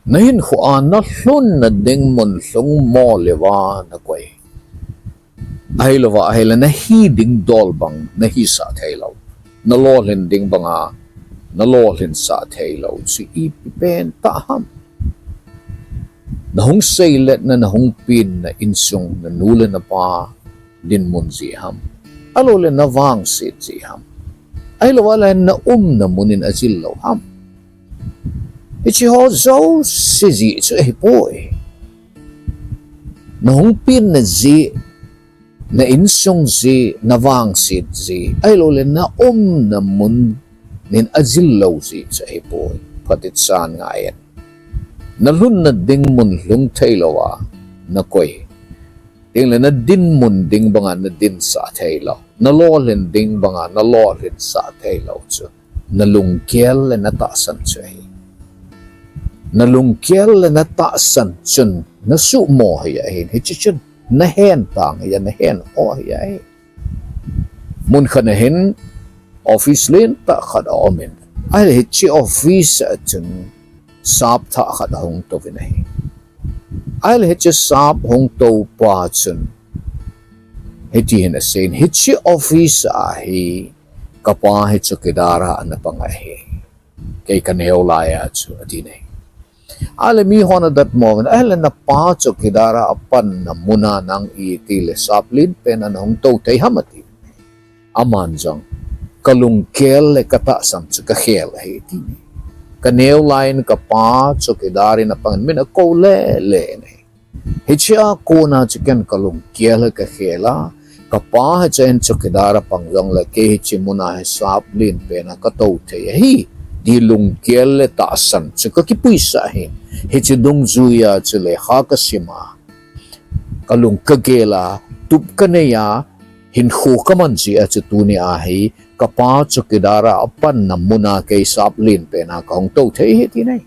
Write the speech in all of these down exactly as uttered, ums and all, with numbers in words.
Na hinkhoa na lhunna ding mun lhung mo leuva na koi. Ahilouva ahile na hi ding dol bang na hisah thei lou. Na lolhin ding banga na lolhinsah thei lou chu ipi pen tah ham? Na hung seiletna, na hung pinna insung, na nu le na pa dinmun jeh ham? Ahilouleh na vangset jeh ham? Ahilouleh na umna mun in ajil lou ham? Hiche ho jouse jeh chu ahipoi. Na hung pinna jeh, na insung jeh, na vangset jeh, ahilouleh na umna mun in ajil lou jeh chu ahipoi. Phatechan ngaiyin. Na lhunna ding mun lhung thei louva na koi. Tengle na dinmun ding banga na dinsah thei lou. Na lolhin ding banga na lolhinsah thei lou chu na lunggel le na tahsan chu ahi. Na lunggel le na tahsan chun na suhmo hi ahin. Hiche chun na hentang hi, na hen ho hi ahi. Mun khat ahin office lentah khat aumin. Ahile hiche office a chun sap thah khat ahung touvin ahi. Ahile hiche sap hung tou pa chun hiti hin aseiyin, hiche office a hi kapa hi chowkidar a ana pang ahi. Kei kaneo laiya chu, atin ahi. Ahile mihon adatmo uvin, ahile napa chowkidar a apanna muna nang itile sap lenpen a nahung tou thei ham, ati. Aman jong, kalunggel le katahsan chu kakhel ahi, ati. Kaneo laiyin kapa chowkidar in apangin min akou lele in ahi. Hichea kona chu ken kalunggel hi kakhel a, kapa hiche hin chowkidar a pang jongle kei hiche muna hi sap lenpen a katou thei ahi, ti lunggel le tahsan chu kakipuisah ahi. Hiche dungjuiya chule lekha kasim a, kalung kagel a, tup kanei a, hinkho kaman jeh a chu tunia hi kapa chowkidar a apanna muna kei sap lenpen a kahung tou thei ahi, atin ahi.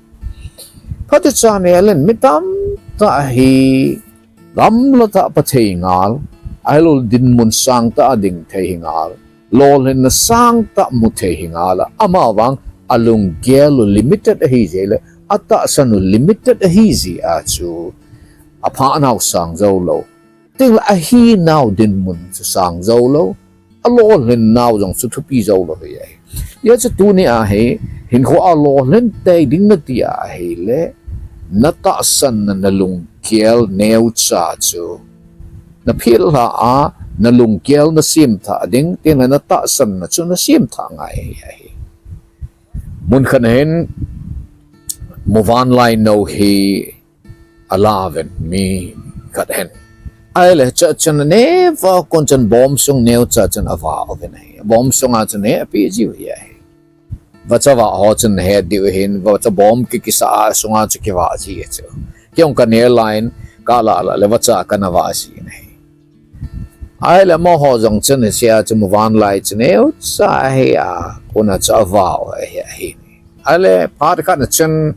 Phatechan ngaiyin, mi tamtah hi gamla tah pa thei ngal, ahilouleh dinmun sangtah a ding thei hi ngal, lolhinna sangtah mu thei hi ngal a, amavang alunggel u limited ahi jeh le, atahsan u limited ahi jeh a chu aphanau sang joulou. Tengle ahinau dinmun chu sang joulou. Alolhinnau jong chu thupi joulou hi ahi. Hijeh chun tunia hi hinkhoa lolhin tei ding nati ahile, na tahsanna, na lunggel neocha chu na phel lha a, na lunggel na semthah ding, tengle na tahsanna chu na semthah ngai ahi. Mun khat ahin muvanlai nou hi alauvin, mi khat ahin. Ahile hichea chun aneo a kon chun bom sung neocha chun avah uvin ahi. Bom sunga chun ape jiu hi ahi. Vacha vah ho chun nahet diu ahin, vacha bom kikisah a sunga chu kivah ji chu. Kei jong kaneo laiyin, kalah lah le vacha kana vah ji in ahi. Ahile amaho jong chun hichea chu muvanlai chu neocha hi a kona chu avah u ahi, ahi. Ahile phat khat na chun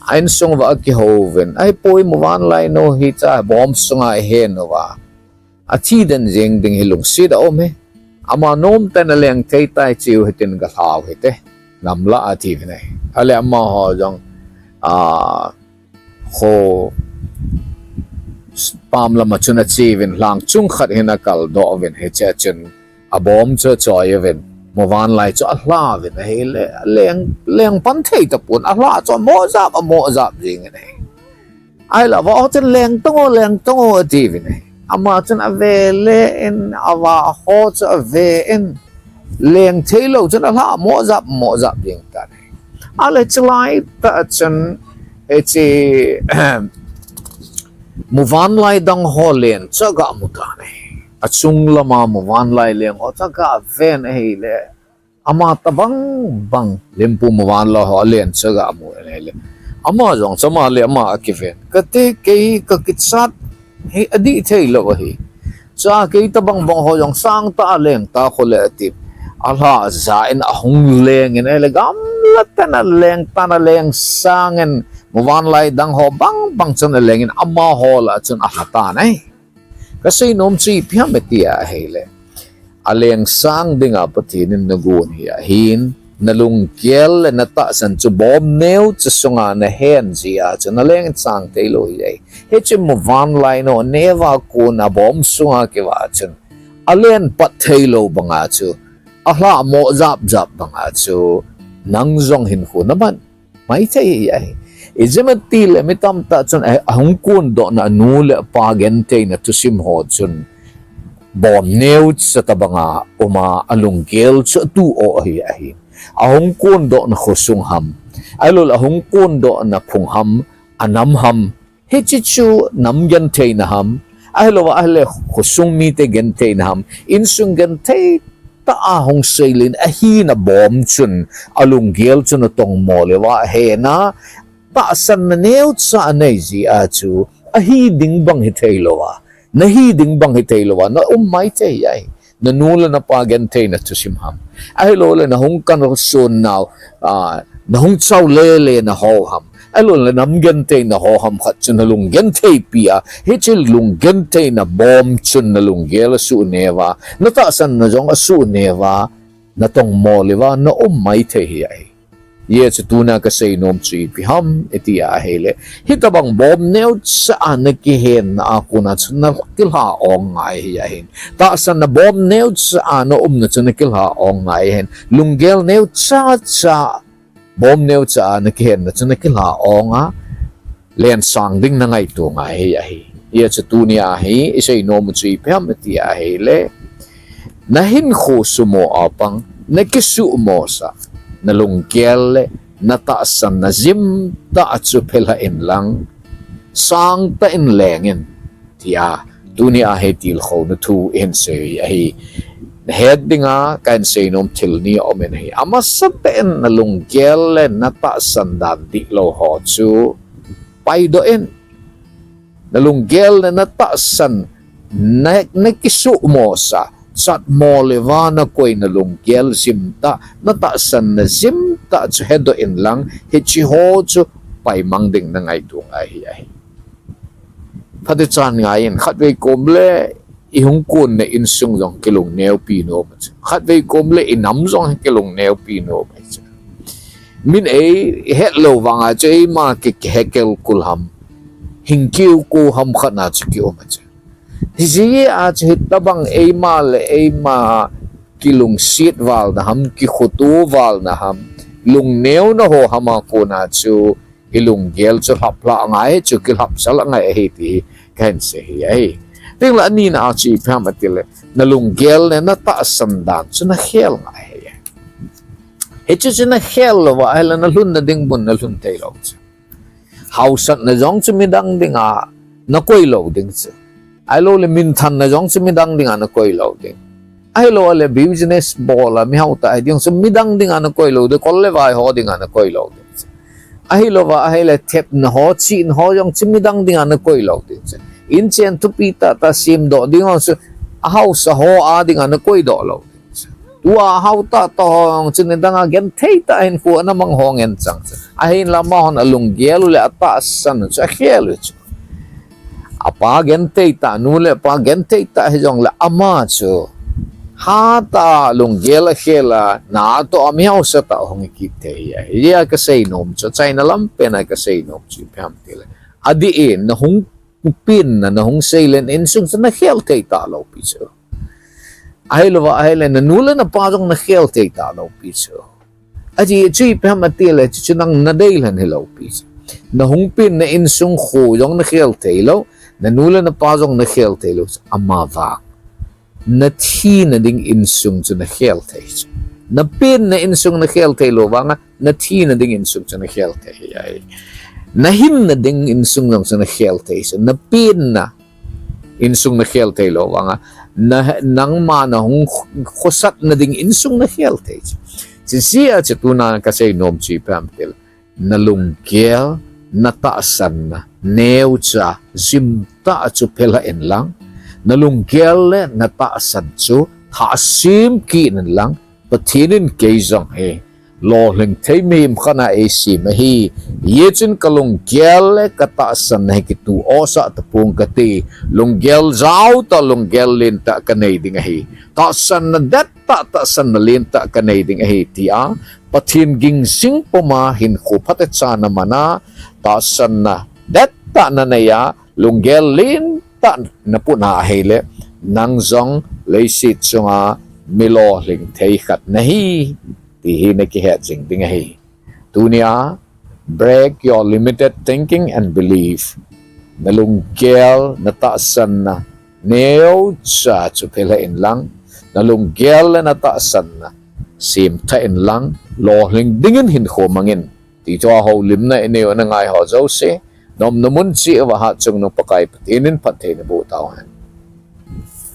a insung uva akihouvin, ahipoi, muvanlai nou hichea bom sunga ahen uva, athi den jeng ding hi lungset aum e. Ama nomtah in aleng thei tai, cheu hitin galhau hite, gamla, atiuvin ahi. Ahile amaho jong, a, kho pam lama chun acheuvin, lhang chung khat hin akaldoh uvin, hichea chun abom chu achoi uvin, muvanlai chu alha uvin ahile, aleng, leng pan thei tapon, alha chu amo jap, amo jap jengin ahi. Ahile avah ho chun leng tan o, leng tan o, atiuvin ahi. Ama chun ave le in, avah ho chu ave in, leng theilou chun alha amo jap, amo jap jeng tan ahi. Ahile chulai tah chun hiche muvanlai dang ho len chu agamu tan ahi. Achung lama muvanlai leng ho chu agaven ahile, ama tobang bang limpu muvanlai ho alen chu agamu in ahile, ama jong chu ama le ama akiven, kati, kei kakichat hi adih theilou ahi. Chua kei tobang bang ho jong sangtah a leng ta khole ati. Alha ja in ahung lengin ahile, gamla tah in aleng tan, aleng sangin muvanlai dang ho bang bang chun alengin amaho lah a chun alha tan ahi. Kasei nom chu ipi ham iti ahile, aleng sang dinga Pathen in nagon hi ahin, nalunggel le natahsan chu bom neocha sunga nahen jia chu naleng chang theilou ahi. Hiche muvanlai neo neva kona bom sunga kivah chun alen pat theilou banga chu, alhah mo japjap banga chu nang jong hinkho naman maithei ahi. Ijeh inem itile mi tamtah chun ahung kondohna anu le apa gentheina thusim ho chun bom neocha tobanga uma alunggel chu atuh o ahi ahi. Ahung kondohna khosung ham, ahilouleh ahung kondohna phung ham, anam ham, hiche chu nam gentheina ham, ahilouva ahile khosung mite gentheina ham, insung genthei tah a hung seilin ahina bom chun alunggel chu natongmo le uva ahena tahsanna neocha anei jia chu ahi ding bang hitheilouva, nahi ding bang hitheilouva naum maithei ahi. Nanu le napa gentheina thusim ham, ahilouleh nahung kalson nau, nahung chao lele nahou ham, ahilouleh nam gentheina ho ham khat chu nalung gentheipi a, hiche lung gentheina bom chun nalunggel asuh neuva, natahsanna jong asuh neuva natongmo le uva naum maithei ahi. Hijeh chun tunia kaseinom chu ipi ham iti ahile, hitobang bom neocha a nakihenna a kona chu nakilha ong ngai ahi ahin. Tahsanna bom neocha a naumna chu nakilha ong ngai ahin. Lunggel neocha cha, bom neocha a nakihenna chu nakilha onga lensang ding nangaito ngai ahi. Hijeh chun tunia hi iseinom u chu ipi ham iti ahile, nahinkho sumo a pang, nakisuhmosah nalunggel le natahsanna jimtah chu phelha inlang, sangtah in lengin, tia tunia hi tilkhouna thu ihin sei ahi. Nahet dinga kahin seinom thil ni aumin ahi. Amasatah in nalunggel le natahsan dan dihlou ho chu paidoh in. Nalunggel le natahsan, nakisuhmosah, chatmo le uva nakoi nalunggel jimtah, natahsanna jimtah chu hedoh inlang, hiche ho chu paimang ding nangaito ngai ahi. Phatechan ngaiyin, khatvei komle ihung konna insung jong kilungneopi nom ahi chu. Khatvei komle inam jong kilungneopi nom ahi chu. Min eihetlou vanga chu eima ki, kihekelkul ham, hing kiuko ham khatna chu kium ahi chu. Hijeh a chu hitobang eima le eima kilungset valna ham, kikhoto valna ham, lungneona ho hama kona chu ilunggel chu lhaplhah ngai ahi chu, kilhapsal ngai ahi ti kahin sei ahi. Tengle anina a chu ipi ham itile, nalunggel le natahsan dan chu nakhel ngai ahi. Hiche chu nakhel louva ahile nalhunna ding mun nalhun theilou chu. Haosatna jong chu midang dinga nakoi lou ding chu. Ahilouleh minthanna jong chu midang dinga nakoi lou ding. Ahilouleh business bol a mihao tah hiding chu midang dinga nakoi lou ding, kol le vai ho dinga nakoi lou ding chu. Ahilouva ahile thepna ho, chihna ho jong chu midang dinga nakoi lou ding chu. Inchen thupi tahtah semdoh ding ho chu ahaosa ho a dinga nakoidoh lou ding chu. Tua hao tahtah ho jong chu nidanga genthei tah a hinkho ana mang ho ngen chang chu. Ahinla amahon alunggel u le atahsan u chu akhel u chu. Apa genthei tah, nu le pa genthei tah hijongle ama chu hatah a lunggel akhel a, natoh a mihaosa tah a hung kit thei ahi. Hijeh a kaseinom chu, achaina lampen a kaseinom chu ipi ham itile, adih in nahung penna, nahung seilen insung chu nakhel thei talou pi chu. Ahilouva ahile nanu le napa jong nakhel thei talou pi chu. Ajeh chu ipi ham itile, chuchu nang nadei lhon hilou pi chu. Nahung penna insung kho jong nakhel theilou, nanu le napa jong nakhel theilou chu, amavang nathina ding insung chu nakhel thei chu. Napenna insung nakhel theilou vanga nathina ding insung chu nakhel thei ahi. Nahinna ding insung jong chu nakhel thei chu. Napenna insung nakhel theilou vanga, na, nangma nahung khosatna ding insung nakhel thei chu. Hijeh a chu tuna kaseinom chu ipi ham itile, nalunggel, natahsanna neocha jimtah chu phelha inlang, nalunggel le natahsan chu thahsem kit inlang, Pathen in kei jong hi lolhing thei mihem khat a eisem ahi. Hijeh chun kalunggel le katahsanna hi kituh osah tapong kati. Lunggel jaotah, lunggel lentah kanei ding ahi. Tahsanna det tah tahsanna lentah kanei ding ahi tia Pathen ging jing puma hinkho phatecha namana tahsanna dettah nanei a lunggel lentah napuna ahile nang jong leiset chunga mi lolhing thei khat nahi ti hi nakihet jing ding ahi. Tunia break your limited thinking and belief. Nalunggel natahsanna neocha chu philha inlang, nalunggel le natahsanna semtha inlang, lolhing dingin hinkho mangin. Ti chu ahoulimna inei u nangaiho jouse, nomna mun cheh uva hatchungnung Pakai Pathen in phatthei naboh tauhen.